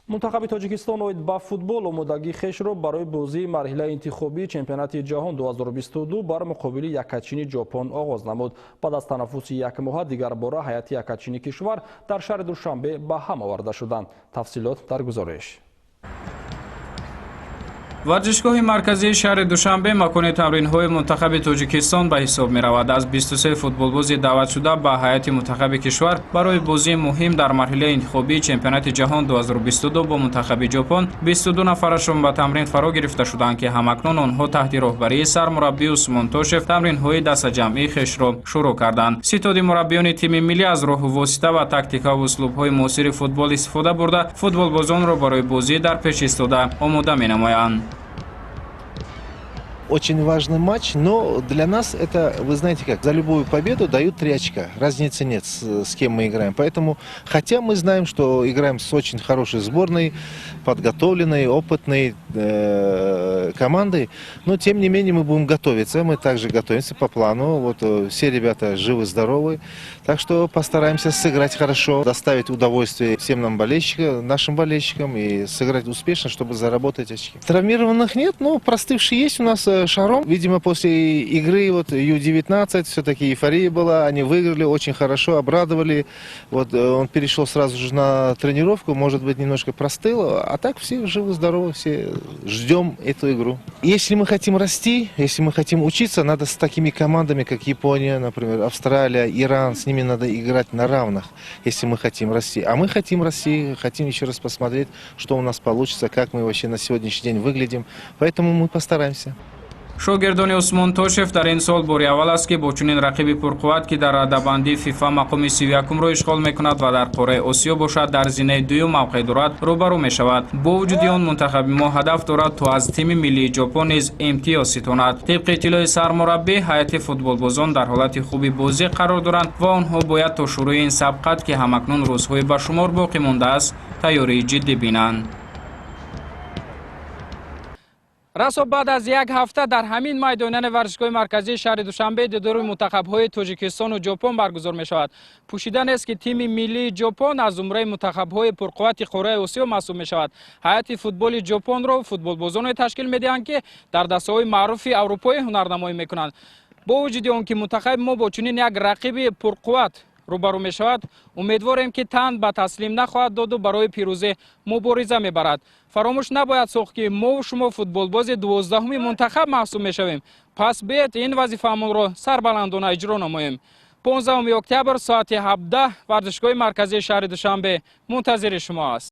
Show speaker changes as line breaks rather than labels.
Мунтахаби Тоҷикистон оид ба футбол омодагии хешро барои бозии марҳилаи интихобии чемпионати ҷаҳон 2022 бар муқобили яккачини Ҷопон оғоз намуд. Баъд аз танаффуси якмоҳа дигарбора ҳайати яккачини кишвар дар шаҳри Душанбе ба ҳам оварда шуданд. Тафсилот дар гузориш.
Варзишгоҳи марказии шаҳри Душанбе макони тамринҳои мунтахаби Тоҷикистон ба ҳисоб меравад. Аз 23 футболбози даъватшуда ба ҳайати мунтахаби кишвар барои бозии муҳим дар марҳилаи интихобии чемпионати ҷаҳон 2022 бо мунтахаби Ҷопон 22 нафарашон ба тамрин фаро гирифта шуданд, ки ҳамакнун онҳо таҳти роҳбарии сармураббӣ Усмон Тошев тамринҳои дастаҷамъии хешро шурӯъ карданд. Ситоди мураббиёни тими миллӣ аз роҳу восита ва тактикаву услубҳои муосири футбол истифода бурда, футболбозонро барои бозӣ дар пеш истода омода менамоянд.
Очень важный матч, но для нас это, вы знаете как, за любую победу дают 3 очка. Разницы нет, с кем мы играем. Поэтому, хотя мы знаем, что играем с очень хорошей сборной, подготовленной, опытной командой, но тем не менее мы будем готовиться. Мы также готовимся по плану. Вот все ребята живы-здоровы. Так что постараемся сыграть хорошо, доставить удовольствие всем нам болельщикам, нашим болельщикам и сыграть успешно, чтобы заработать очки. Травмированных нет, но простывшие есть у нас Шаром. Видимо, после игры вот Ю-19 все-таки эйфория была, они выиграли очень хорошо, обрадовали. Вот он перешел сразу же на тренировку, может быть, немножко простыл, а так все живы-здоровы, все ждем эту игру. Если мы хотим расти, если мы хотим учиться, надо с такими командами, как Япония, например, Австралия, Иран, с ними надо играть на равных, если мы хотим расти. А мы хотим расти, хотим еще раз посмотреть, что у нас получится, как мы вообще на сегодняшний день выглядим. Поэтому мы постараемся.
Шогирдони Усмон Тошев дар ин сол бори аввал аст, ки бо чунин рақиби пурқувват, ки дар радабандии ФИФА мақоми 31-умро ишғол мекунад ва дар қораи Осиё бошад, дар зинаи дуюм мавқеъ дорад, рӯбарӯ мешавад. Бо вуҷуди он, мунтахаби мо ҳадаф дорад, то аз тими миллии Ҷопон низ имтиёз ситонад. Тибқи иттилои сармураббӣ, ҳайати футболбозон дар ҳолати хуби бозӣ қарор доранд ва онҳо бояд то шурӯи ин сабқат, ки ҳамакнун рӯзҳои ба шумор боқӣ мондааст, тайёрии ҷиддӣ бинанд.
Расо баъд аз як ҳафта дар ҳамин майдони варзишгоҳи марказии шаҳри Душанбе дидори мунтахабҳои Тоҷикистону Ҷопон баргузор мешавад. Пӯшида нест, ки тими миллии Ҷопон аз зумраи мунтахабҳои пурқуввати қораи Осиё маҳсуб мешавад. Ҳайати футболи Ҷопонро футболбозоне ташкил медиҳанд, ки дар дастаҳои маъруфи аврупоӣ ҳунарнамоӣ мекунанд. Бо вуҷуди он ки мунтахаби мо бо чунин як рақиби пурқувват рӯбарӯ мешавад, умедворем, ки тан ба таслим нахоҳад доду барои пирӯзӣ мубориза мебарад. Фаромӯш набояд сохт, ки мову шумо футболбози 12-уми мунтахаб маҳсуб мешавем. Пас биед, ин вазифаамонро сарбаландона иҷро намоем. 15 октябр, соати 17, варзишгоҳи марказии шаҳри Душанбе мунтазири шумо аст.